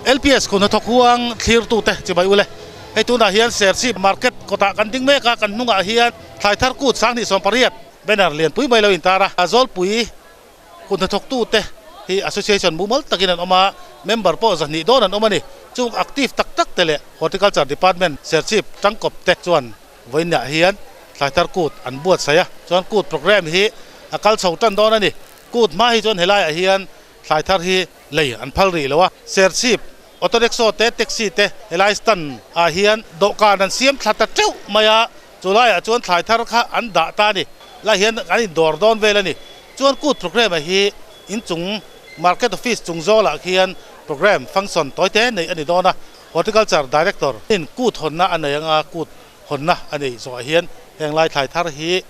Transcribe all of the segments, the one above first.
LPS khun hnathawk huang thlirtute chibai ule. Hei tunah hian Serchhip Market kawtah kan ding mek a, kan hnungah hian Thlaithar Kut 2018 banner lianpui mai lo intar a, Zawlpui kut hnathawktute hi association mumal takin an awm a, member pawh 200 dawn an awm a ni. Chung active tak tak te leh Horticulture Department Serchhip tangkawp te chuan vawiinah hian Thlaithar Kut an buatsaih a, chuan Kut programme hi a kal chho tan dawn a ni. Kut hma hi chuan helaiah hian Thlaithar hi lei an phal rih lo a, Serchhip Auto Rickshaw te Taxi te helai stand ah hian dawhkan an siam thla ta teuh mai a, chu laiah chuan thlai thar kha an dah ta a ni. Lai hian an indawr dawn vel a ni. Chuan kut programme ah hi inchung Market Office chung zawlah khian programme function tawi te neih a ni dawn a, Horticulture Director in kut hawnna a nei anga kut hawnna a neih zawhah hian heng lai thlai thar hi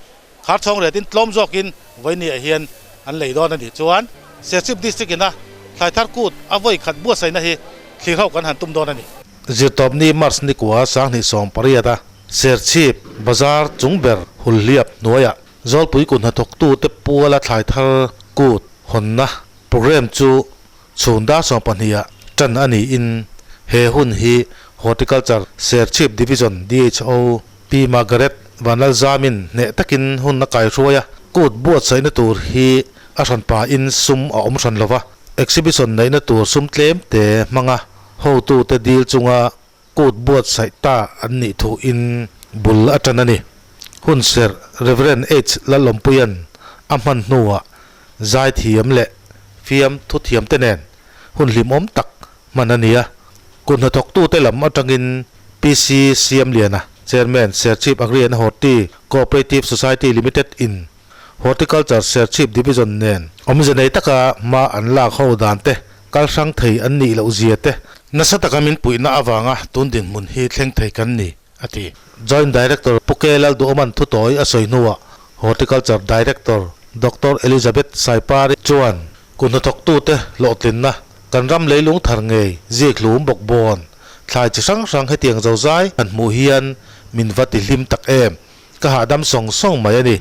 Khar chhawng retin tlawm zawkin vawinia hian an lei dawn a nih chuan Serchhip District ina Thlaithar Kut a vawi khat buatsaihna hi thlir ho kan han tum dawn a ni. Zirtawpni March nikua 2018 a Serchhip Bazar chung ber Hulhliap hnuaiah Zawlpui kut hnathawktute puala Thlaithar Kut hawnna programme chu chhun dar 12 ah tan a niin he hun hi Horticulture Serchhip Division DHO Pi Margaret Vanlalzamin hneh takin hun a kaihruai a, kut buatsaihna tur hi a hranpain sum a awm hran lova, exhibition neihna tur sum tlem te hmanga hotute dil chunga kut buatsaih ta an nih thuin bul a tan a ni. Hun serh Rev. H. Lalawmpuia'n a hman hnuah zaithiam leh fiam thuthiamte nen hun hlimawm tak hman a ni a. Kut hnathawktute lam atangin PC Siamliana, Chairman, Serchhip Agri and Horti Cooperative Society Limited in Horticulture Serchhip Division nen awmze nei taka hma an lak ho dan te, kal hrang thei an nih loh zia te, nasa taka min puihna avanga tun dinhmun hi thleng thei kan ni, a ti. Joint Director Pu K Lalduhawman thutawi a sawi hnuah Horticulture Director Doctor Elizabeth Saipari chuan Kut hnathawktute hlawhtlinna, kan ram leilung thar ngei, zik hlum bawk bawn, thlai chi hrang hrang hetiang zozai han hmuh hian min va ti hlim tak em, ka hahdam sawng sawng mai a ni.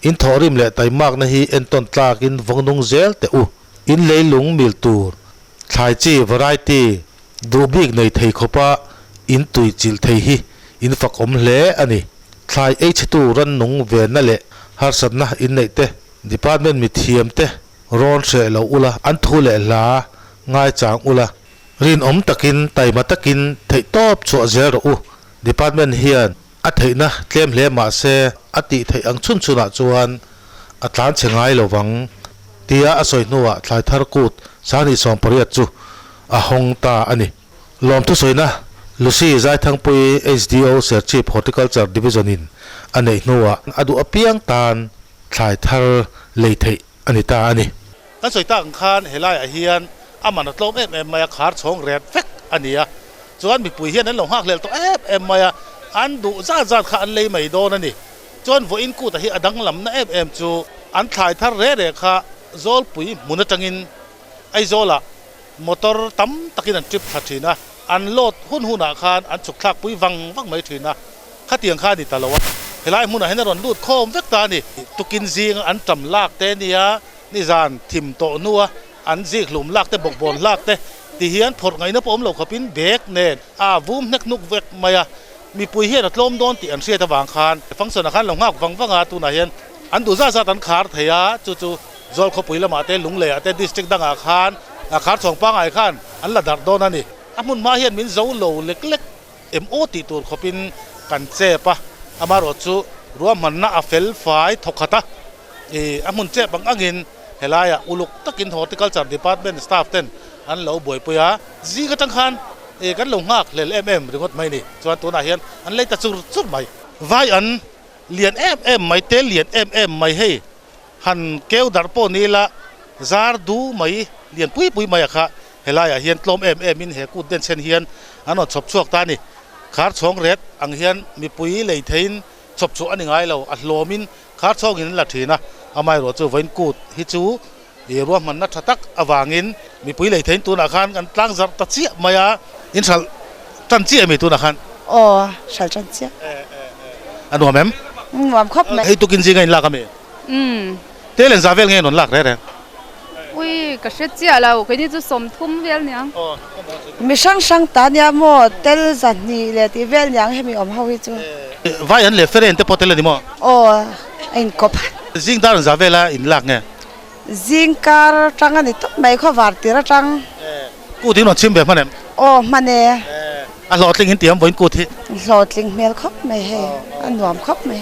In thawhrim leh taimakna hi entawn tlakin vawng nung zel teh u. In leilung mil tur, thlai chi, variety, duh bik nei thei khawpa in tui chilh thei hi in fakawm hle a ni. Thlai ei chhetu rannung venna leh harsatna in neih te Department mithiam te rawn hreh lo ula, an thu leh hla ngaichang ula, rinawm takin taima takin theihtawp chhuah zel rawh u. Department hian a theihna tlem hle mah se a tih theih ang chhun chhunah chuan a tlan chhe ngai lo vang tia a sawi hnuah Thlaithar Kut 2018 chu a hawng ta a ni. Lawmthu sawina Lucy Zaithangpui HDO Serchhip Horticulture Division in a neih hnuah a duh apiang tan thlai thar lei theih a ni ta a ni. Kan sawi tak ang khan helaiah hian a man a tlawm em em mai a, khar chhawng ret vek a ni a, chuan mipui hian an lo nghak hlel tawh em em mai a, an duh zat zat kha an lei mai dawn a ni. Chuan vawiin kutah hi a danglamna em em chu an thlai thar re re kha Zawlpui hmun atangin Aizawlah motor tam takin an trip thla thin a, an load hun hunah khan an chhuk thlak pui vang vang mai thin a, khatiang kha a ni ta lo a, helai hmunah hian a rawn lut khawm vek ta a ni. Tukin zinga an tam lak te nia, nizan thim tawh hnua an zik hlum lak te, bawkbawn lak te ti hian phawrh ngaihna pawh awm lo khawpin bag nen a vum hnek hnuk vek mai a, mipui hian a tlawm dawn tih an hriat avang khan function ah khan lo nghak vang vang a, tunah hian an duh zat zat an khar thei a, chu chu Zawl khawpui lamah te, Lungleiah te, District dangah khan a khar chhawng pangngai khan an la darh dawn a ni. A hmun hma hian min zo lo lek lek em aw tih tur khawpin kan chep a, amaherawhchu ruahmanna a fel fai thawk khat a, ih a hmun chep ang angin helaiah uluk takin Horticulture Department staff ten an lo buaipui a, zing atang khan ih kan lo nghak hlel em em ringawt mai a ni. Chuan tunah hian an lei ta chur chur mai. Vai an lian em em mai, tel lian em em mai hei. Han keu darh pawh ni ila zar du mai lian pui pui mai a kha helaiah hian tlawm em em in he kut den chhen hian an rawn chhawp chhuak ta a ni. Khar chhawng ret ang hian mipui lei theiin chhawp chhuah a ni ngai lo, a hlawmin khar chhawngin an la thin a, amaherawh chu vawiin kut hi chu ih ruahmanna tha tak avangin mipui lei theiin tunah khan kan tlang zarh ta chiah mai a, in hralh tan chiah em i tunah khan? Aw, hralh tan chiah. A nuam em? Nuam khawp mai. Hei tukin zinga in lak ami? Umm. Te len za vel nge an rawn lak reh reng? Ui, ka hre chiah lo, keini chu 30 vel niang. Mi hrang hrang ta nia maw, tel 200 leh tih vel niang hemi awm ho hi chu. Vai an leh feren te pawh tel a ni maw? Aw, a inkawp. Zing dar an za vela in lak nge? Zing kar atang a ni tawp mai, khawvar tir atang. Kut in rawn chhim ve hman em? Aw, hman e. A hlawhtling in ti am vawiin kut hi. Hlawhtling hmel khawp mai hei, a nuam khawp mai.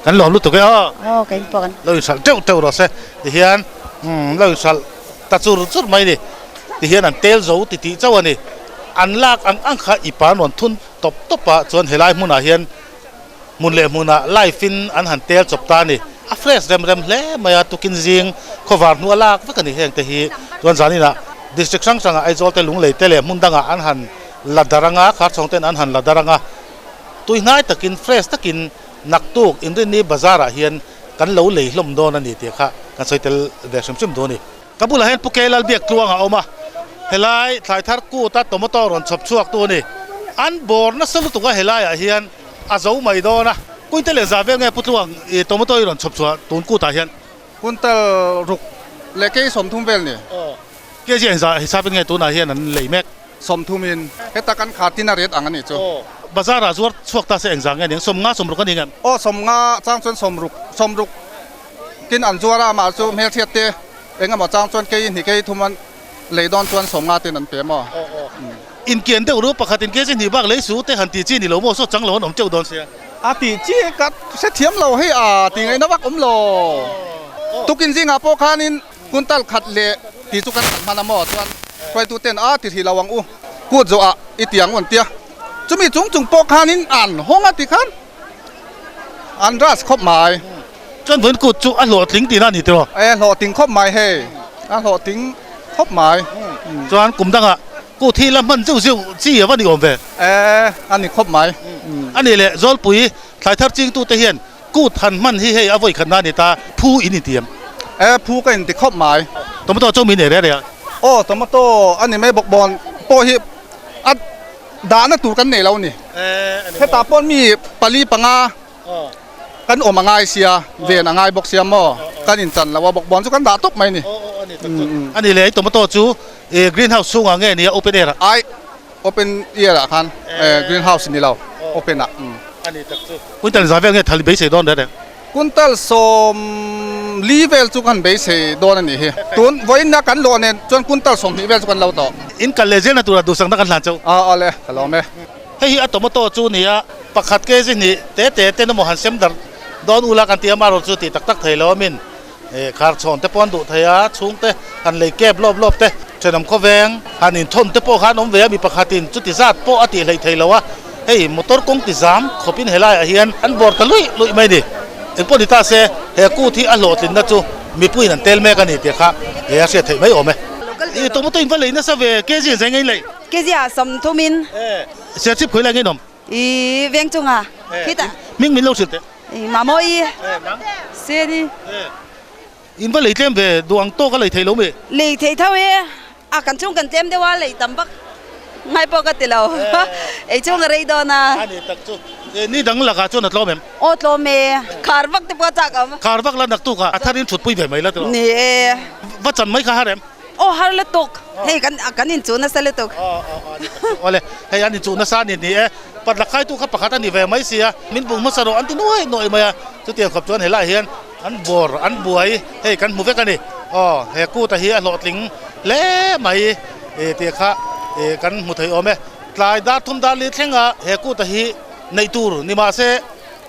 Kan lawm lutuk e aw. Aw, ka inpawh kan. Lo inhralh teuh teuh rawh se tihian umm lo inhralh ta chur chur mai ni. Tihian an tel zo ti tih chauh a ni. An lak ang ang kha i pa an rawn thun tawp tawp a, chuan helai hmunah hian hmun leh hmunah live in an han tel chawp ta a ni. A fresh rem rem hle mai a, tukin zing khawvar hnu a lak vek a ni heng te hi. Chuan zaninah district hrang hrangah Aizawl te Lunglei te leh hmun dangah an han la dar anga, Kharchhawng ten an han la dar anga, tuihnai takin fresh takin naktuk Inrinni bazar ah hian kan lo lei hlawm dawn a ni tih kha kan sawi tel ve hrim hrim duh a ni. Ka bulah hian Pu Kelal biak tluang a awm a, helai thlai thar kut a tomato rawn chhawp chhuak tu a ni. An bawr nasa lutuk a helai ah hian a zo mai dawn a. Kuinte leh za vel nge Pu Tluang i tomato i rawn chhawp chhuah tun kut ah hian? Kuntal ruk leh kei 30 vel ni. Aw. Kg engzah hisapin nge tunah hian an lei mek? 30 in. Heta kan khar tin a ret ang a nih chu. Aw. Bazar ah zuar chhuak ta se engzah nge aniang? 50 60 a ni ngem? Aw 50 chang chuan 60, 60 kin an zuar a, amah chu hmelchhiat te engemaw chang chuan kei hnih kei thum an lei dawn chuan 50 ten an pe maw? Aw aw. Inkian deuh ru pakhat in kg hnih bak lei su te han tih chi ni lo maw? Saw chang lo an awm teuh dawn sia. A tih chi ka hrethiam lo hei a tih ngaihna vak awm lo. Tukin zingah pawh khanin Kuntal khat leh tih chu kan hman a maw chuan hruaitu ten a ti hrih lo ang u kut zawh ah i ti ang u an tia chumi chung chung pawh khanin an hawng a ti khan an ras khawp mai. Chuan vawiin kut chu a hlawhtling tihna a ni tiraw? E hlawhtling khawp mai hei a hlawhtling khawp mai. Chuan kum dangah kut hi la hman zeuh zeuh chi a va ni awm ve? E a ni khawp mai. A nih leh Zawlpui thlai thar chingtute hian Kut han hman hi hei a vawi khatna a ni ta, phu in inti em? E, phu ka inti khawp mai. Tomato chu min ei reh reh a. Aw, tomato a ni mai bawk bawn pawh hi a dahna tur kan nei lo a ni. Hetah pawh mi pali panga kan awm a ngai sia, ven a ngai bawk sia maw, kan inchan lo a, bawk bawn chu kan dah tawp mai a ni. A ni leh, tomato chu green house chhungah nge ni a, open air ah? Ai, Open air ah khan green house ni lo open ah. A ni tak chu. Quintal za vel nge thal beisei dawn reng reng? Quintal 40 vel chu kan beisei dawn a nih hi. Tun vawiinna kan lawh nen chuan quintal 20 vel chu kan lo tawh. In kal leh zelna tura duhsakna kan hlan chauh. Aw aw le, ka lawm e. Hei hi a tomato chu nia, pakhat kg hnih te te ten emaw han sem darh dawn ula kan ti a, amaherawhchu chu tih tak tak thei lo a min. Khar chhawn te pawh an duh thei a, chhungte han lei kep lawp lawp te, thenawm khawveng han inthawn te pawh kha an awm ve a, mi pakhatin chuti zat pawh a tih hleih thei lo a, hei motor kawng ti zam khawpin helaiah hian an bawr ta luih luih mai a ni. Engpawh ni ta se, he kut hi a hlawhtlinna chu mipuiin an tel mek a ni tih kha he a hriat theih mai awm e. I tomato in va lei nasa ve, kg in zai ngei lei? Kg ah 30 in. Serchhip khawi lai ngei nawm? I veng chunga khitah. Hming min lo hrilh teh. I Mamawi Seni. In va lei tlem ve duh ang tawk a lei thei lo mi? Lei thei tho e, a kan chung kan tlem deuh a lei tam vak ngai pawh ka ti lo, ei chung a rei dawn a. A ni tak chu, ni dang lakah chuan a tlawm em? Aw tlawm e, khar vak te pawh a chak awm. Khar vak la naktuk a, a thar in thut pui ve mai la tiraw? Ni e. Va chan mai kha har em? Aw har lutuk, hei kan kan inchuh nasa lutuk. Awle, hei an inchuh nasa a ni ni e, patla khaitu kha pakhat a ni ve mai sia, min bung hmasa rawh an ti nuai nuai mai a, chutiang khawp chuan helaiah hian an bawr an buai hei kan hmu vek a ni. Aw he kuta hi a hlawhtling hle mai tih kha kan hmu thei awm e. Tlai dar thum dar li thlenga he kuta hi neih tur ni mahse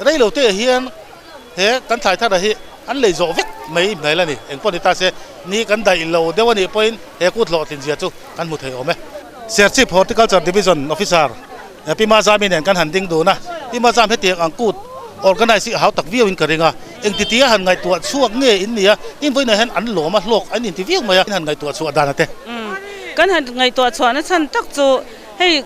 reilo te hian He kan thlai thar hi an lei zawh vek mai hmel a ni. Engpawh ni ta se, ni kan daih lo deuh a nih pawhin he kut hlawhtlin zia chu kan hmu thei awm e. Serchhip Horticulture Division Officer Pi Mazami nen kan han ding dun a, Pi Mazam hetiang ang kut organise hi a hau tak viau in ka ring a, engti tia han ngaihtuah chhuak nge in nia, tin vawiinah hian an lawm a hlawk an inti viau mai a, in han ngaihtuah chhuah dan a te. Kan han ngaihtuah chhuahna chhan tak chu Hei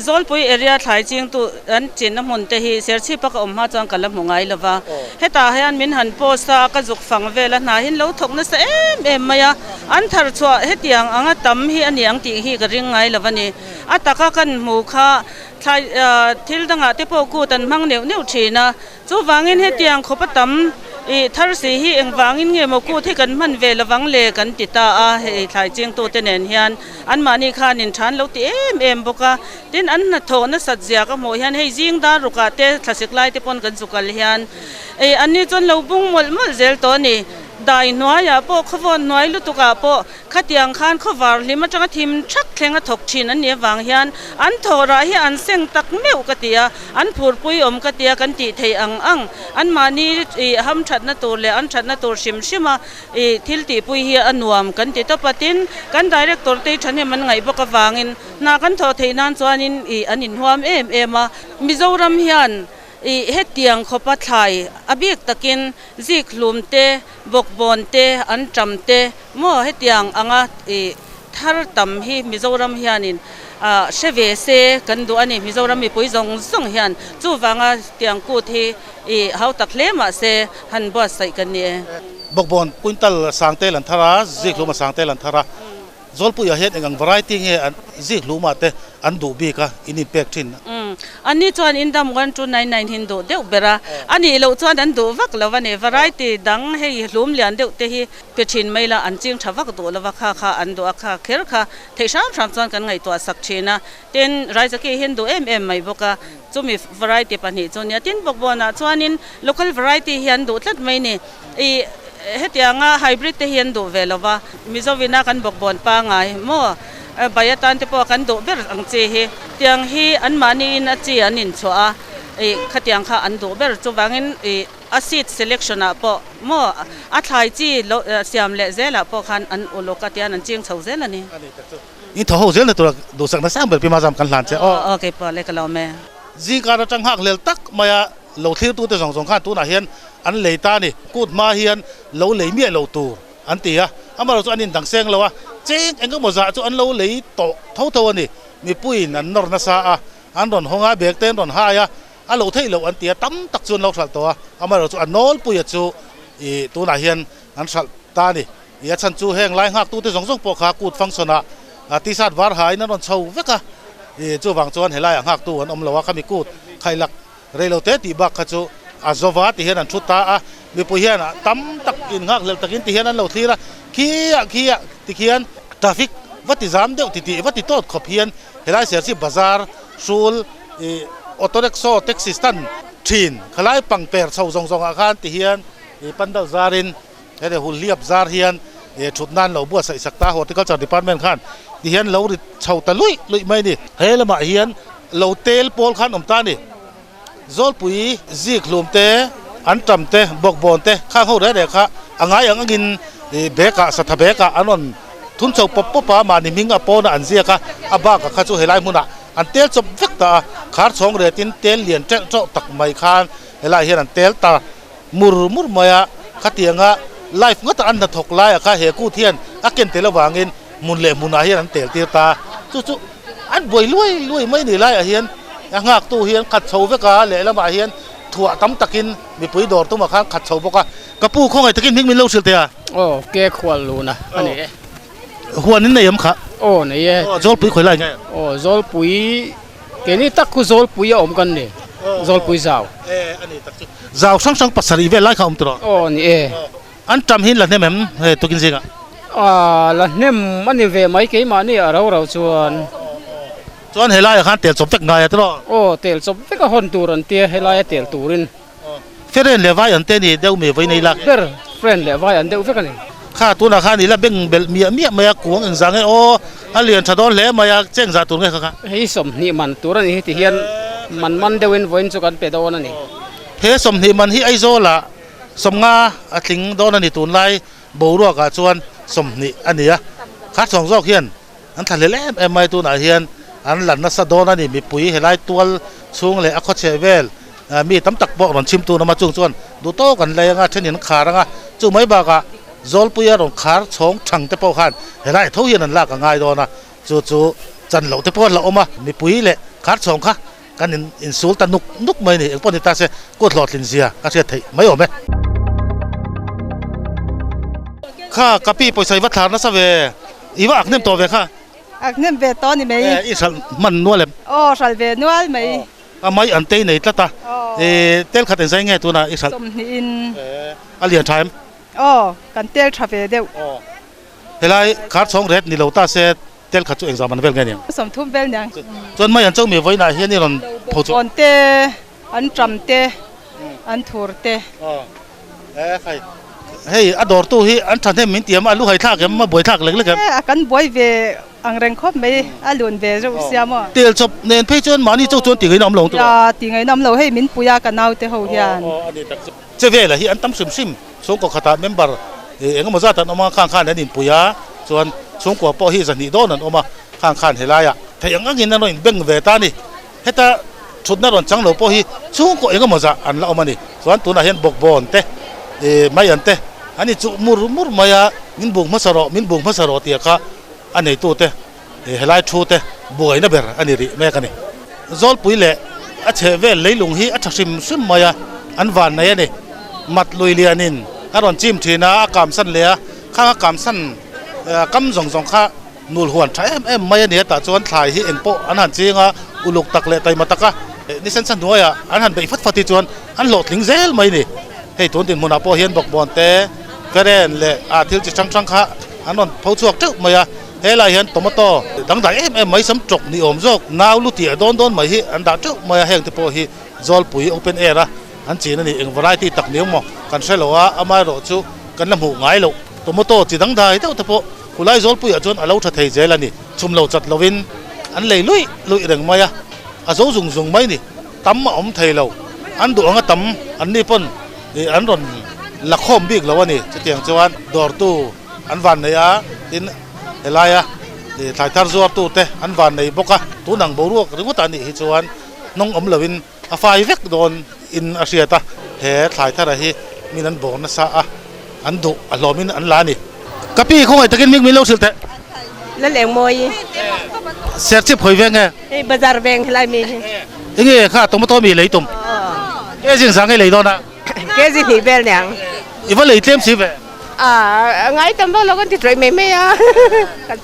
Zawlpui area thlai chingtu an chinna hmun te hi Serchhip a ka awm hma chuan ka la hmu ngai lo va. Hetah hian min han post a, ka zuk fang vel a, hna hi lo thawk nasa em em mai a. An thar chhuah hetiang anga tam hi a ni ang tih hi ka ring ngai lo a ni. A taka kan hmu kha thlai thil dangah te pawh kut an hmang neuh neuh thin a. Chuvangin hetiang khawpa tam I thar si hi engvangin nge maw kut hi kan hman ve lovang le kan ti ta a, hei thlai chingtute nen hian anmahni khan in than lo ti em em bawk a. Tin, an hnathawh nasat zia ka hmuh hian hei zing dar rukah te thlasik lai te pawn kan zu kal hian ei anni chuan lo bung mawlh mawlh zel tawh a ni. Dai hnuaiah pawh khawvawn hnuai lutukah pawh Khatiang khan khawvar hlim atanga thim thak thleng a thawk thin an nih avang hian an thawhrah hi an seng tak meuh ka ti a, an phurpui awm ka ti a, kan tih theih ang ang anmahni ih hamthatna tur leh an thatna tur hrim hrim a ih thil tihpui hi a nuam kan ti tawp a, tin kan director te hi thahnem an ngaih bawk avangin hna kan thawh theih nan chuanin ih an inhuam em em a, Mizoram hian ih hetiang khawpa thlai a bik takin zik hlum te bawkbawn te an ṭam te Maw hetiang anga i thar tam hi Mizoram hianin hre ve se kan duh a ni. Mizoram mipui zawng zawng hian chuvanga tiang kut hi i hau tak hle mah se han buatsaih kan ni e. Bawkbawn quintal sangte lan thar a, zikhluma sangte lan thar a. Zawlpuiah hian eng ang variety nge an zikhlumah te an duh bik a, in inpek thin? Umm, anni chuan Indam 1299 hi an duh deuh ber a, a nih loh chuan an duh vak lo a ni. Variety dang hei hlum lian deuh te hi Pe thin mai la, an ching tha vak duh lova kha kha an duh a, kha kher kha theih hram hram chuan kan ngaihtuah sak thin a. Tin, Raizaki hi an duh em em mai bawk a, chumi variety pahnih chu nia. Tin, Bawkbawnah chuanin local variety hi an duh tlat mai ni. Ih, hetianga hybrid te hi an duh ve lova, Mizovina kan bawkbawn pangai maw, bai atan te pawh kan duh ber ang chi hi. Tiang hi anmahniin a chi an inchhuah a, ih, khatiang kha an duh ber. Chuvangin, ih. A seed selection ah pawh maw a thlai chi lo siam leh zel ah pawh khan an uluk a tian an ching chho zel a ni. In thaw ho zel na tura duhsak na sang ber pi Mazam kan hlan che aw. Aw kei pawh le ka lo me. Zingkar atang nghak hlel tak mai a lo thlir tute zawng zawng khan tunah hian an lei ta a ni. Kut hma hian lo lei miah lo tur an ti a, amaherawhchu an indang seng lo a, cheng eng emaw zah chu an lo lei tawh tho tho a ni. Mipuiin an nawr nasa a, an rawn hawng a, bag te an rawn hai a, A lo theih loh an ti a, tam tak chu an lo hralh tawh a, amaherawhchu a nawlpuia chu ih tunah hian an hralh ta a ni. Ih a chhan chu heng lai nghaktute zawng zawng pawh kha kut function ah t-shirt var hain an rawn chho vek a, ih chuvang chuan helaiah nghaktu an awm lo a, khami kut khaihlak reilo te tih bak kha chu a zova ti hian an thu ta a, mipui hian tam tak in nghakhlelh takin ti hian an lo thlir a, khiah khiah ti khian traffic va ti zam deuh ti tih va ti tawt khawp hian helai Serchhip bazar hrul Ih auto rickshaw taxi stand thin khalai pang per chho zawng zawng ah khan ti hian ih pandal zar in heti hul hliap zar hian ih thut nan lo buatsaih sak ta horticulture department khan ti hian lo ri chho ta luih luih mai a ni. He lamah hian lo tel pawl khan awm ta a ni. Zawlpui zik hlum te an tam te bawkbawn te khang ho reh reh kha a ngai ang angin ih bag ah satha bag ah an rawn thun chho pawp pawp a mahni hming a pawnah an ziak a a bakah kha chu helai hmunah An tel chawp vek ta a, khar chhawng retin tel lian ṭeuh ṭeuh tak mai khan helaiah hian an tel ta mur mur mai a, khatianga live ngawta an hnathawk laiah kha he kut hian a ken tel avangin hmun leh hmunah hian an tel tir ta a, chu chu an buai luai luai mai ni laiah hian a nghaktu hian khat chho vek a, lehlamah hian thuah tam takin mipui dawr tumah khan khat chho bawk a, ka pu khawngaih takin hming min lo hrilh teh a. Aw, ke khual luna a ni e. Huan in nei em kha? Aw nei e. Aw Zawlpui khawi lai nge? Aw Zawlpui keini tak khu Zawlpui a awm kan ni. Zawlpui zau. E a ni tak chu. Zau hrang hrang pasarih vel lai kha a awm tawh. Aw ni e. An ṭam hi la hnem em hei tukin zingah? Aw la hnem a ni ve mai keimahni a ro ro chuan. Chuan helaiah khan tel chawp vek ngai a tiraw? Aw tel chawp vek a hawn tur an tia helaia tel turin. Friend leh vai an te ni deuh mi vawi nei lak. Ber friend leh vai an deuh vek a ni. Kha tunah khan ila beng belh miah miah mai a kuang engzah nge aw a lian tha dawn hle mai a che engzah tur nge kha kha. Hei 20 man tur a ni hi ti hian man man deuhin vawiin chu kan pe dawn a ni. He 20 man hi Aizawlah 50 a tling dawn a ni tunlai boruakah chuan 20 a ni a kha chhawng zawk hian An thla hlel em em mai tunah hian an lan nasa dawn a ni. Mipui helai tual chhung leh a khawchheh vel mi tam tak pawh rawn chhim tun awm a, chung chuan duh tawk an lei anga thenin an khar anga chu mai bakah Zawlpuia rawn khar chhawng thang te pawh khan helai tho hian an lak a ngai dawn a, chu chu chan loh te pawh an la awm a, mipui leh khar chhawng kha kan in insul ta nuk nuk mai a ni. Engpawh ni ta se kut hlawhtlin zia a hriat theih mai awm e. Kha kapi pawisa i va thlar nasa ve. I va ak hnem tawh ve kha? Ak hnem ve tawh a ni mai. I hralh hman nual em? Aw hralh ve nual mai. A mai an tei nei tlat a. I tel khat engzai nge tunah i hralh? Sawmhnihin. A lian tha em? Aw, kan tel tha ve deuh. Aw. Helai khar chhawng ret ni lo ta se tel khat chu engzah man vel nge niang? 30 vel niang. Chuan mai an cho mi vawiinah hian i rawn pho chu. Kawn te, an ṭam te, an thur te. Aw. E khai. Hei a dawrtu hi an ṭhahnem min ti em? A lu hai thlak em? A buai thlak lek lek em? E a kan buai ve ang reng khawp mai, a lun ve reuh sia maw? Tel chawp nen phei chuan mahni chauh chuan ti ngaihna awm lo ang tawh. Tia ti ngaihna awm lo, hei min pui a ka naute ho hian. Aw aw a ni tak chu. Che vela hi an tam hrim hrim, chhungkaw khatah member eng emaw zat an awm a, khang khan an inpui a, chuan chhungkua pawh hi zahnih dawn an awm a, khang khan helaiah theih ang angin an rawn inbeng ve ta a ni. Heta thutna rawn chang lo pawh hi chhungkaw eng emaw zah an la awm a ni. Chuan tunah hian bawkbawn te, maian te an inchuh mur mur mai a, min buk hmasa rawh, min buk hmasa rawh tih kha a neitute helai thu te buaina ber a ni rih mek a ni. Zawlpui leh a chheh vel leilung hi a tha hrim hrim mai a, an van nei a ni. Mat lui lianin a rawn chim thin a, a kamsan leh a, khang a kamsan kam zawng zawng kha Nul huan tha em em mai a ni a, tah chuan thlai hi eng pawh an han ching a, uluk tak leh taima taka ni sensa hnuaiah an han beih fat fat hi chuan an hlawhtling zel mai a ni. Hei tun dinhmunah pawh hian bawkbawn te, feren leh ah thil chi hrang hrang kha an rawn pho chhuak teuh mai a, helaiah hian tomato dangdai em em mai sam tawk ni awm zawk nau lu tih a dawn dawn mai hi an dah teuh mai a, heng te pawh hi Zawlpui open air a an chin a ni. Eng variety tak ni awm maw kan hre lo a, amaherawh chu kan la hmuh ngai loh tomato chi dangdai deuh te pawh Khulai Zawlpuiah chuan a lo tha thei zel a ni. Chhum lo chat lovin an lei luih luih reng mai a, a zo zung zung mai ni. Tam a awm thei lo. An duh anga tam an ni pawn an rawn la khawm bik lo a ni. Chutiang chuan dawrtu an van nei a, tin helaia thlai thar zuartute an van nei bawk a. Tun ang boruak ringawt a nih hi chuan hnawng awm lovin a fai vek dawn in a hriat a. He thlai thara hi min an bawr nasa a. An duh a hlawmin an la a ni. Ka pi khawngaih takin hming min lo hrilh teh. Lal eng mawi. Serchhip hawi veng nge? Hei bazar veng helai mi hi. Enge kha tomato mi lei tum? Kg zang nge lei dawn a? Kg hnih vel niang. I va lei tlem si ve? A ngai tam vak lo kan ti tawih mai mai a.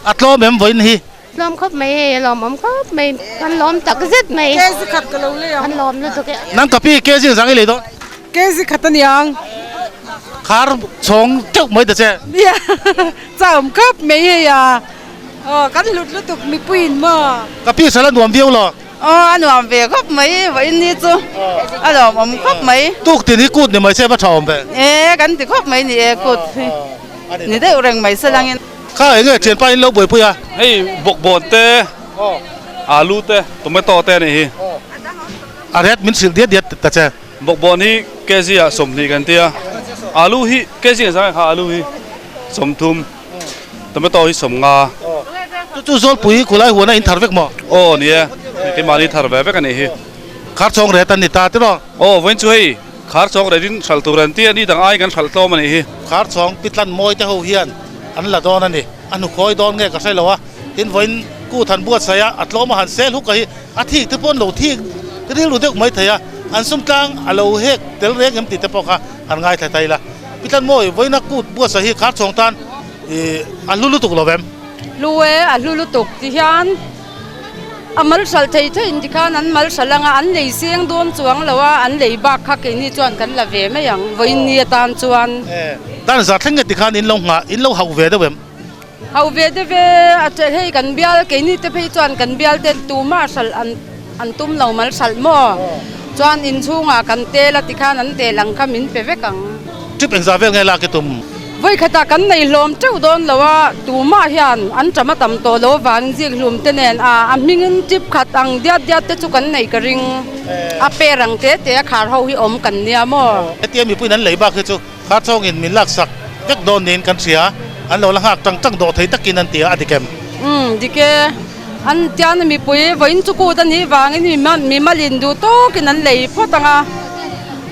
A tlawm em vawiin hi? Tlawm khawp mai hei a lawmawm khawp mai kan lawm tak zet mai. Kg khat ka lo lei ang. Kan lawm lutuk e. Nang ka pi kg zang i lei dawn? Kg khat a niang. Khar chhawng teuh mai ta che. Nia chauhawm khawp mai hei a. Aw kan hlut lutuk mipuiin maw. Ka pi sal a nuam viau lo. Aw a nuam ve khawp mai vawiin ni chu a lawmawm khawp mai. Tuk tin hi kut ni mai se va tha awm ve. E kan ti khawp mai ni e kut hi ni deuh reng mai se langin. Kha enge thianpa in lo buaipui a. Hei bawkbawn te, alu te, tomato te a nih hi. A ret min hrilh diat diat ta che. Bawkbawn hi kg ah 20 kan ti a, alu hi kg ah zang kha alu hi 30, tomato hi 50. Chu chu Zawlpui khulai huan a in thar vek maw? Aw ni e, keimahni thar ve vek a nih hi. Khar chawng ret an ni ta tiraw? Aw vawiin chu hei khar chawng ret in hralh tur an ti a, ni dang aiin kan hralh tlawm a nih hi. Khar chawng pitlan mawi te ho hian an la dawn a ni, a hnukhawi dawn nge ka hre lo a, tin vawiin kut han buatsaih a, a tlawm a han sel huk a hi a thik te pawh an lo thik rilru deuh mai thei a, an sum tlang a lo hek tel reng em tih te pawh kha han ngaithla thei la. Pitlan mawi vawiina kut buatsaih hi khar chawng tan ih a hlu lutuk lo vem? Hlu e, a hlu lutuk ti hian. A mal hralh thei thei in tikhan an mal hralh anga an lei seng dawn chuang lo a, an lei bak kha keini chuan kan la ve mai ang vawiin ni atan chuan. Dan zah thleng nge tikhan in lo nghah, in lo hauh ve deuh em? Hauh ve deuh e, a ṭeh hei kan bial keini te phei chuan kan bial te tumah hralh an an tum lo mal hralh maw? Chuan inchhungah kan tel a tikhan an tel ang kha min pe vek ang. Trip engzah vel nge lak i tum? Vawikhatah kan nei hlawm teuh dawn lo a, tumah hian an ṭam a tam tawh lo avangin zik hlum te nen a a hmingin trip khat ang diat diat te chu kan nei ka ring. A per ang te te a khar ho hi awm kan nia maw? Hetia mipuiin an lei bak hi chu khar chawngin min laksak vek dawn niin kan hria, an lo la nghak tang tang dawh thei takin an ti a, a dik em? Umm dik e, an tian mipui vawiin chu kut a nih vangin mi malin duh tawkin an lei phawt ang a.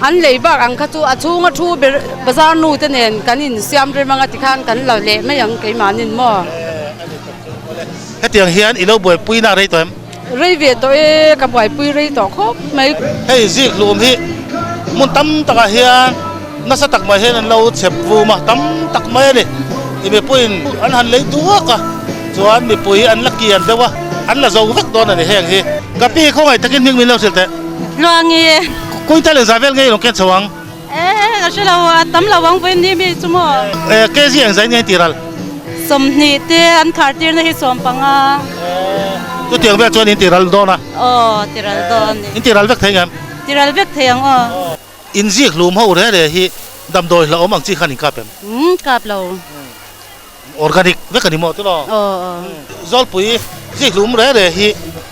An lei bak ang kha chu a chhunga thu ber bazar nu te nen kan insiam rem anga tikhan kan la leh mai ang keimahnin maw? Hetiang hian i lo buaipui na rei tawh em? Rei ve tawh e, ka buaipui rei tawh khawp mai. Hei zik hlum hi hmun tam takah hian nasa tak mai hian an lo chhep vum a, tam tak mai a ni. I mipuiin an han lei duak a, chuan mipui an la kian deuh a, an la zo vek dawn a ni heng hi. Ka pi khawngaih takin hming min lo hrilh teh. Tluangi. Quintal engzah vel nge i rawn ken chho ang? E ka hre lo a tam lo ang vawiin ni mi chu maw? E kg engzah in nge in tiral? 20 te an khar tirna hi 15. Chutiang vel chuan in tiral dawn a? Aw tiral dawn ni. In tiral vek thei ngem? Tiral vek thei ang aw. In zik hlum ho re re hi damdawi hlauhawm ang chi khan in kap em? Umm kap lo. Organic vek a ni maw tilo? Aw. Zawlpui zik hlum re re hi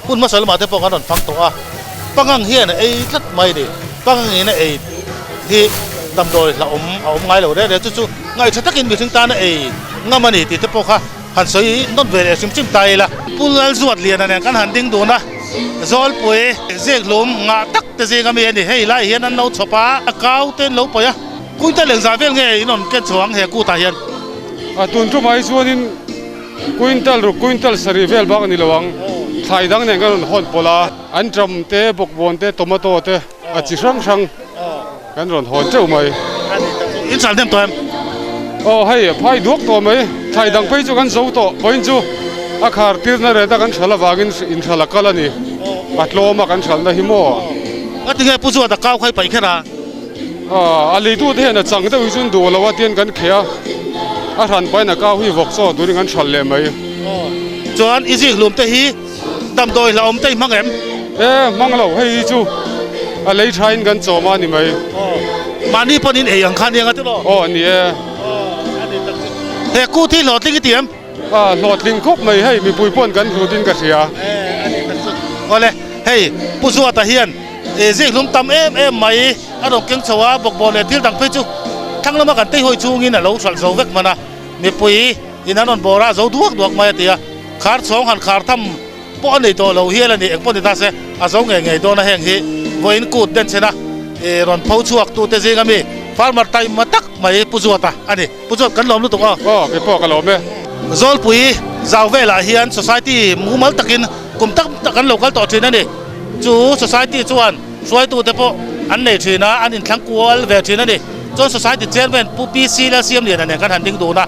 hun hmasa lamah te pawh kan rawn fang tawh a, pangang hian a ei tlat mai a ni. Pangang in a ei hi damdawi hlauhawm a awm ngai lo re re, chu chu ngaihṭha takin mihring tan a ei ngam a ni tih te pawh kha han sawi nawt ve leh hrim hrim ta ila. Pu Lalzuatliana nen kan han ding dun a, Zawlpui zik hlum ngah tak te zing ami a ni. Hei lai hian an lo chhawp a, a kau te an lo paih a. Quintal engzah vel nge in rawn ken chho ang he kutah hian? A tun tum ai chuanin quintal ruk quintal sarih vel bak a ni lo ang. Thlai dang nen kan rawn hawn pawlh a, anṭam te, bawkbawn te, tomato te a chi hrang hrang kan rawn hawn teuh mai. In chal hnem tawh em? Aw hei phai duak tawh mai. Thlai dang phei chu kan zo tawh. Vawiin chu a khar tirna ret a kan hralh avangin inhralh a kal a ni. A tlawm a kan hralhna hi maw? Ngatinge Pu Zuata kau kha i paih kher a? A leitute hian a chang deuh hi chu an duh lo a tian kan kheh a, a hran pahin a kau hi vawk chaw turin kan hralh leh mai. Chuan i zik hlum te hi damdawi hlauhawm te i hmang em? E, hmang lo, hei hi chu a lei tha in kan chawm a ni mai. Mahni pawn in ei ang kha nia nga tiraw? Aw ni e. He kut hi hlawhtling i ti em? A hlawhtling khawp mai hei mipui pawn kan hlut in ka hria. Awle hei Pu Zuata hian zikhlum tam em em mai a rawn keng chho a, bawkbawn leh thil dang phei chu thlang lama kan teihawi chungin a lo hralh zo vek hman a, mipui in an rawn bawr a zo duak duak mai a ti a, khar chhawng han khar tham pawh a nei tawh lo hial a ni, engpawh ni ta se a zo ngei ngei dawn a heng hi vawiin kut denchhen a rawn pho chhuak tute zinga mi farmer taima tak mai Pu Zuata a ni. Pu Chuat kan lawm lutuk aw. Aw kei pawh ka lawm e. Zawlpui zau velah hian society mumal takin kum tak tak an lo kal tawh thin a ni. Chu society chuan hruaitute pawh an nei thin a, an inthlang kual ve thin a ni. Chuan society chairman Pu PC Lalsiamliana nen kan han ding dun a,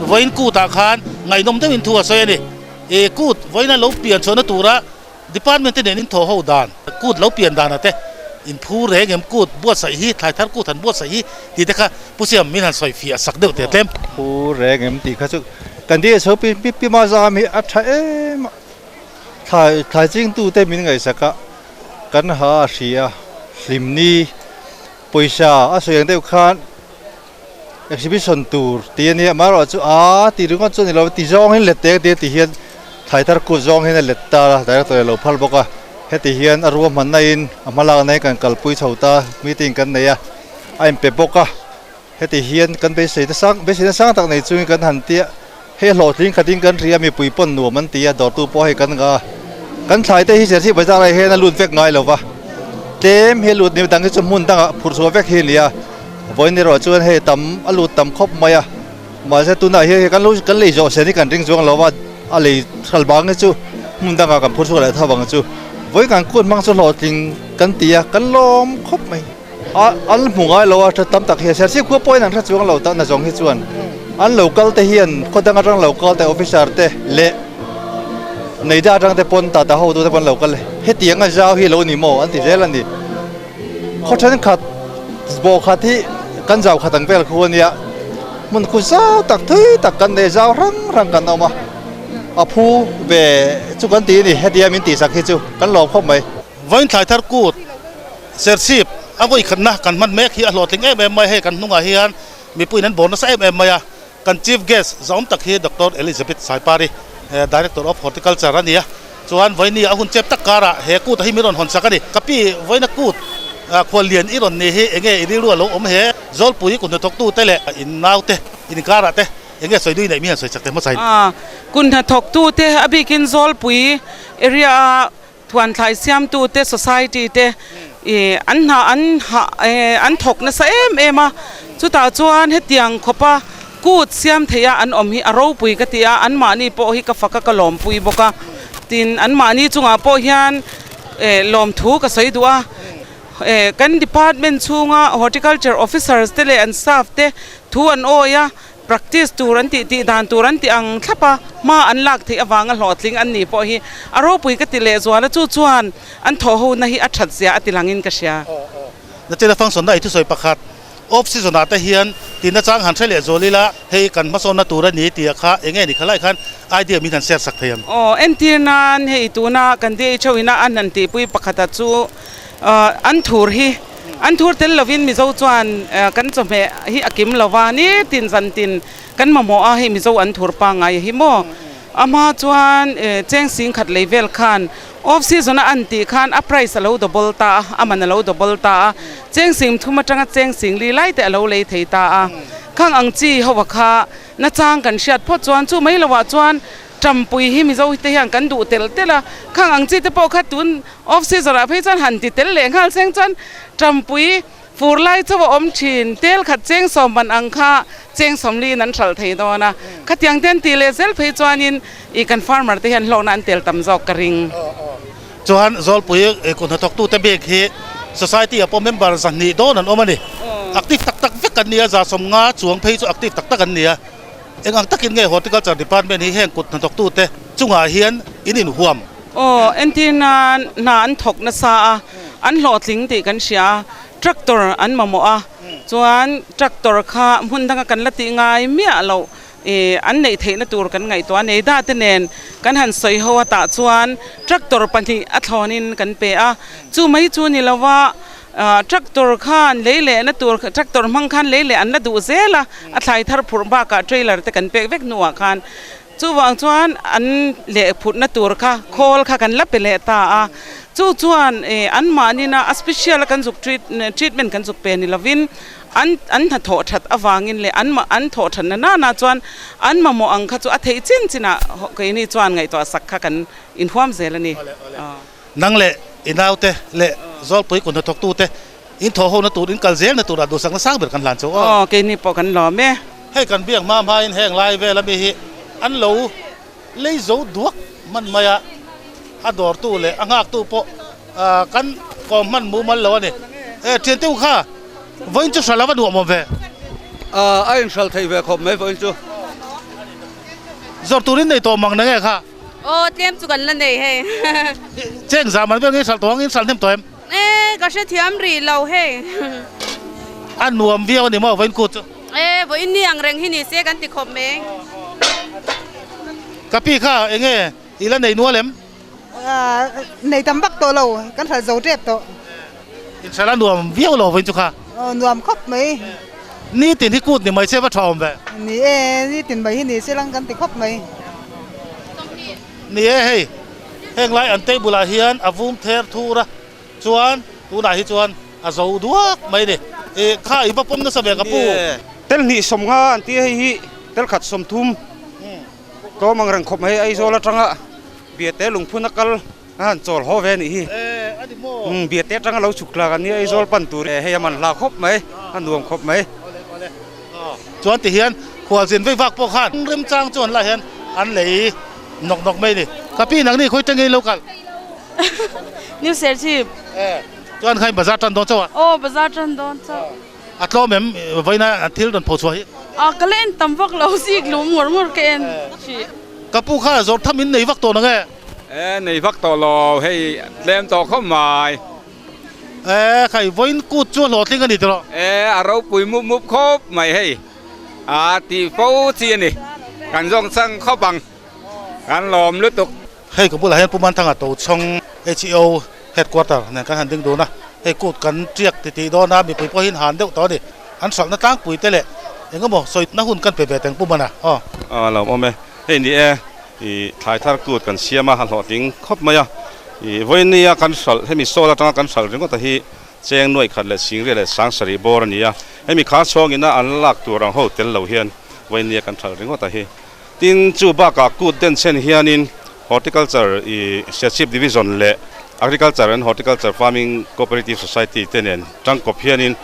vawiin kutah khan ngaihnawm deuhin thu a sawi a ni. I kut vawiin a lo pian chhuahna tura Department te nen in thaw ho dan, kut lo pian danah te in phu reng em, kut buatsaih hi, thlai thar kut han buatsaih hi tih te kha Pu Siam min han sawi fiah sak deuh teh tlem. Phu reng em tih kha chu kan DSO pi pi ma zam hi a tha em a, thlai thlai chingtu te min ngaihsak a, kan ha a hria, hlimni pawisa a sawi ang deuh khan Exhibition tur tih a nia, amaherawhchu a tih ringawt chu a ni lo, ti zawng hian let eng tia ti hian thlai thar kut zawng hian a let ta a, director a lo phal bawk a, heti hian a ruahmanna in a hmalakna in kan kalpui chho ta, meeting kan nei a, a inpe bawk a, heti hian kan beisei na sang beisei na sang tak nei chungin kan han tia, hei hlawhtling khatin kan ri a, mipui pawn nuam an ti a, dawrtu pawh hei kan ngah a, kan thlai te hi Serchhip bazar ah hian a lut vek ngai lo va, tlem hi a lut ni dang hi chu hmun dangah phurh chhuah vek hi a ni a. Vawiin erawh chuan hei tam a lut tam khawp mai a, mahse tunah hian hei kan lo kan lei zawh sen hi kan ring chuang lo va, a lei hral bang hi chu hmun dangah kan phur chhuak leh tho ang chu. Vawiin kan kut hmang chu hlawhtling kan ti a, kan lawm khawp mai. A an hmu ngai lo a, tha tam tak hian Serchhip khua pawhin an hre chuang lo tak nazawng hi chuan an lo kal te hian khaw dang atang lo kal te officer te leh Neida atang te pawn Tata hotu te pawn lo kal hetiang a zau hi lo ni maw an ti zel a ni. Khaw thenkhat bawh khat hi kan zau khat ang vel khu a nia, hmun khu zau tak thui tak kan nei zau rang rang kan awm a, a phu ve chu kan ti a ni, hetia min tihsak hi chu kan lawm khawp mai. Vawiin thlai thar kut Serchhip a vawi khatna kan hman mek hi a hlawhtling em em mai, hei kan hnungah hian mipuiin an bawr nasa em em mai a, Kan Chief Guest zawm tak hi Doctor Elizabeth Saipari, Director of Horticulture a ni a, chuan vawiini a hun chep tak karah he kut hi min rawn hawn sak a ni. Ka pi, vawiina kut khuallian i rawn ni hi enge i rilru a lo awm he Zawlpui kut hnathawktute leh in naute inkarah te enge sawi nui neih mi han sawi chak te hmasa in. Kut hnathawktute a bikin Zawlpui area a Thuanthlai siamtute society te ih an hna an hah eh an thawk nasa em em a, chutah chuan hetiang khawpa kut siam theih a an awm hi a ropui ka ti a, anmahni pawh hi ka fak a ka lawmpui bawk a, tin anmahni chungah pawh hian eh lawmthu ka sawi duh a, eh kan department chhunga horticulture officers te leh an staff te thu an awi a. Practice tur an tih tih dan tur an tih ang thlap a, hma an lak theih avanga hlawhtling an nih pawh hi a ropui ka ti lehzual a, chu chuan an thawhhona hi a that zia a ti langin ka hria. Nachina function na i thusawi pakhat off season ah te hian tihna chang han hre leh zual ila hei kan hmasawnna tur a ni tih ah kha eng nge ni kha lai khan idea min han share sak thei ang. Aw, entir nan hei tuna kan DHO ina an han tihpui pakhat ah chu An thur hi an thur tel lovin Mizo chuan kan chawhmeh hi a kim lova, nitin zantin kan mamawh a, hei Mizo an thur pangngai hi maw? A hma chuan cheng sing khat lei vel khan off season a an tih khan a price a lo double ta a, a man a lo double ta a, cheng sing thum atanga cheng sing li lai te a lo lei thei ta a. Khang ang chi ho a kha nachang kan hriat phawt chuan chu mai lovah chuan Tampui hi Mizo te hian kan duh telh telh a, khang ang chi te pawh kha tun off season ah phei chuan han ti tel leh nghal seng chuan Tampui fur lai chauh a awm thin, tel khat cheng sawm ban ang kha cheng sawmli in an hralh thei dawn a, khatiang te an tih leh zel phei chuanin ih kan farmer te hian hlawkna an tel tam zawk ka ring. Chuan Zawlpui kut hnathawktu te bik hi society ah pawh member 200 dawn an awm a ni, active tak tak vek an ni a, 150 chuang phei chu active tak tak an ni a. Eng ang takin nge Horticulture Department hi heng kut hnathawktute chungah hian in inhuam? Aw, entir nan hna an thawk nasa a, an hlawhtling tih kan hria a, tractor an mamawh a, chuan tractor kha hmun danga kan la tih ngai miah loh ih an neih theihna tur kan ngaihtuah a, Neida te nen kan han sawi ho a tah chuan tractor pahnih a thlawnin kan pe a, chu mai chu ni lova Tractor khan lei lehna tur tractor hmang khan lei leh an la duh zel a, a thlai thar phurh bakah trailer te kan pek vek hnuah khan chuvang chuan an leh phurhna tur kha khawl kha kan la pe leh ta a, chu chuan anmahnina a special a kan zuk treatment kan zuk pe ni lovin an an hnathawh that avangin leh an an thawh thatna nana chuan an mamawh ang kha chu a theih chin chinah keini chuan ngaihtuah sak kha kan inhuam zel a ni. Nang leh i naute leh Zawlpui kut hnathawktute in thawh hona tur, in kal zelna turah duhsakna sang ber kan hlan chauh aw. Aw, keini pawh kan lawm e. Hei kan biak hma hmain heng lai vel ami hi an lo lei zo duak hman mai a, a dawrtu leh a nghaktu pawh kan kawm hman mumal lo a ni. E, thiante u kha, vawiin chu hral a va nuam awm ve. A inhral thei ve khawp mai vawiin chu. Zawrh turin nei tawh mang na nge kha? Aw tlem chu kan la nei hei. Cheng zah man vel nge hralh tawh ang in hralh hnem tawh em? E ka hrethiam rih lo hei. A nuam viau a ni maw vawiin kut chu? E vawiin ni ang reng hi ni se kan ti khawp mai. Ka pi kha eng nge i la nei nual em? Nei tam vak tawh lo, kan hralh zo tep tawh. In hralh a nuam viau lo vawiin chu kha? Aw nuam khawp mai. Nitin hi kut ni mai che va tha awm ve. Ni e, nitin mai hi ni se lang kan ti khawp mai. Ni e hei, heng lai an table ah hian a vum ther thur a, chuan tunah hi chuan a zo duak mai ni. I kha i va pawm nasa ve ka pu. Tel hnih 50 an ti a hei hi tel khat 30 tlawm ang reng khawp mai Aizawl atanga Biate lungphun a kal A han chawl haw ve a nih hi. Umm Biate atanga lo chhuk tlak an nia Aizawl pan tur hei a man hla khawp mai, a nuam khawp mai. Chuan ti hian khualzin vei vak pawh khan remchang chuan lah hian an lei nawk nawk mai a ni. Ka pi nang ni khawi tengei lo kal? New Serchhip. Chuan khain bazar tan dawn chauh a? Aw bazar tan dawn chauh. A tlawm em vawiina thil rawn pho chhuah hi? A ka la en tam vak lo zik lum ngawr ngawr ka en hrih. Ka pu kha zawrh tham in nei vak tawh nang e? E nei vak tawh lo hei tlem tawh khawp mai. E khai vawiin kut chu a hlawhtling a ni tiraw? E a ropui mup mup khawp mai hei a tih fo chi a ni kan zawng chang khawp ang kan lawm lutuk. Hei ka bulah hian Pu Manthanga Tochhawng HEO Headquarter nen kan han ding dun a, hei kut kan tiak ti tih dawn a, mipui pawhin han deuh tawh a ni. An hralhna tlangpui te leh eng emaw sawina hun kan pe ve teng Pu Mana aw. A lo awm e. Hei ni e, i thlai thar kut kan siam a, a hlawhtling khawp mai a. I vawinia kan hralh, hemi sawl atanga kan hralh ringawt a hi cheng nuaih khat leh singriat leh 7000 bawr a ni a. Hemi kha chhawngina an lak tur ang ho tel lo hian vawinia kan hralh ringawt a hi. Tin, chu bakah kut den chen hianin Horticulture i Serchhip Division leh Agriculture and Horticulture Farming Cooperative Society te nen tangkawp hianin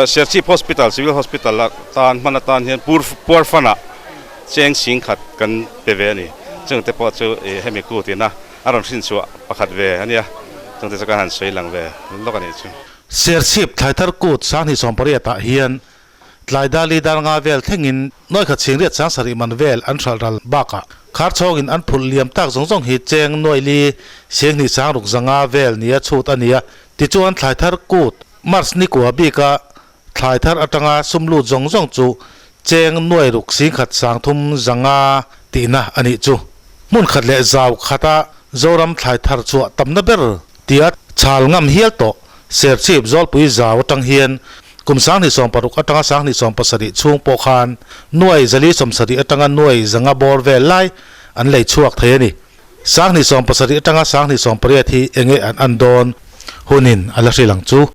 Serchhip Hospital, Civil Hospital a tan hman atan hian pur puar fanah cheng 10,000 kan pe ve a ni. Chungte pawh chu hemi kut ina a rawn hrinchhuah pakhat ve a nia. Chungte chu ka han sawi lang ve lawk a nih chu. Serchhip thlaithar kut 2018 ah hian. Tlai dali dar nga vel thlengin nuai khat chhing riat sang sarih man vel an hralh ral bakah khar chhawngin an phulh liam tak zawng zawng hi cheng nuai li seng hnih sang ruk zanga vel nia chhut a ni a. Tichuan thlai thar kut March ni kua bika thlai thar atanga sum lut zawng zawng chu cheng nuai ruk sing khat sang thum zanga tihna a nih chu. Hmun khat leh zau khata Zoram thlai thar chhuah tamna ber tia chhal ngam hial tawh Serchhip Zawlpui zau atang hian kum 2016 atanga 2017 chhung pawh khan nuai 470 atanga nuai zanga bawr vel lai an lei chhuak thei a ni. 2017 atanga 2018 hi enge an an dawn hunin a la hrilh ang chu.